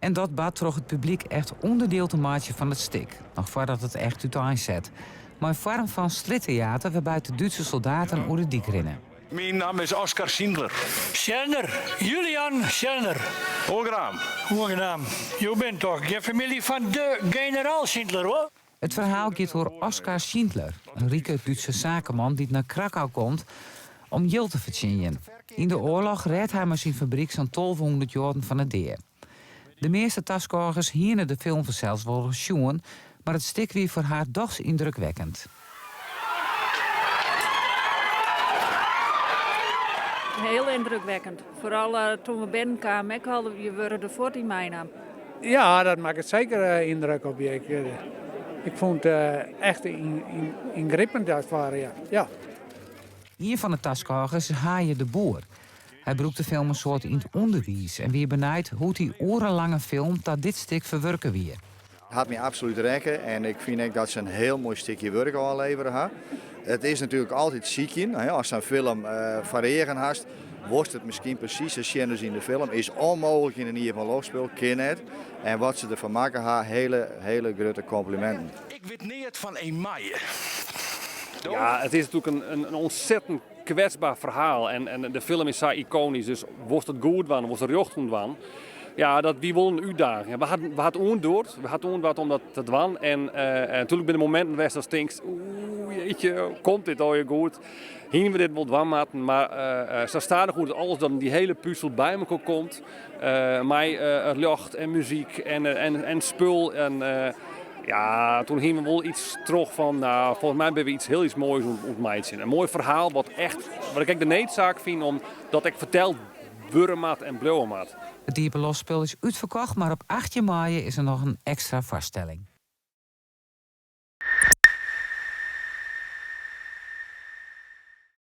En dat bart troch it publyk echt ûnderdiel te meitsjen fan it stik, noch foardat it echt úteinset. Mei in foarm fan strjitteater wêrby't de Dútse soldaten oer de dyk rinne. Myn namme is Oskar Schindler. Schellner, Julian Schellner. Oangenaam. Oangenaam. Jo binne toch gjin famylje fan de generaal Schindler, hoor? It ferhaal giet oer Oskar Schindler, in rike Dútse sakeman dy't nei Krakau komt om jild te fertsjinjen. Yn de oarloch rêdt hy mei syn fabryk sa'n tolvehûndert Joaden fan 'e dea. De measte taskôgers hiene de film fansels wol ris sjoen, mar it stik wie foar har dochs yndrukwekkend. Heel indrukwekkend. Foaral toen we binnenkamen, ek al, je wurde der fuort yn meinaam. Ja, dat makket seker yndruk op je. Ik fûn it echt yngripend as it ware, ja. Ien fan de taskôgers is Haaije de Boer. Hy brûkt de film in soad yn it ûnderwiis en wie benijd hoe't dy oerenlange film ta dit stik ferwurke wie. Hat my absolút rekke en ik fyn ek dat se in hiel moai stikje wurk ôflevere ha. It is natuerlik altyd sykjen, ast sa'n film foar eagen hast, wolst it miskien presys sa sjen as yn de film. Is ûnmooglik yn in iepenloftspul, kin net. En wat se derfan makke ha, hele, hele grutte kompliminten. Ik wit neat fan emaille. Ja, it is natuerlik in ontzettend kwetsber ferhaal en de film is sa ikonysk, dus wolst it goed dwaan, wolst der rjocht oan dwaan. Ja, dat wie wol in útdaging. We ha it oandoard, we ha it oandoard om dat te dwaan en natuerlik binne der mominten west datst tinkst, oeh jeetje, komt dit allegear goed? Hiene we dit wol dwaan moatten? Mar sa stadichoan dat alles dan dy hiele puzel by mekoar komt, mei it ljocht en muzyk en spul en ja, toen hiene we wol iets troch fan, nou, folgens my binne we iets hiel iets moais oan it meitsjen. In moai ferhaal wat echt, wat ik ek de needsaak fyn om dat ek ferteld wurde moat en bliuwe moat. It iepenloftspul is útferkocht, mar op 18 maaie is der noch in ekstra foarstelling.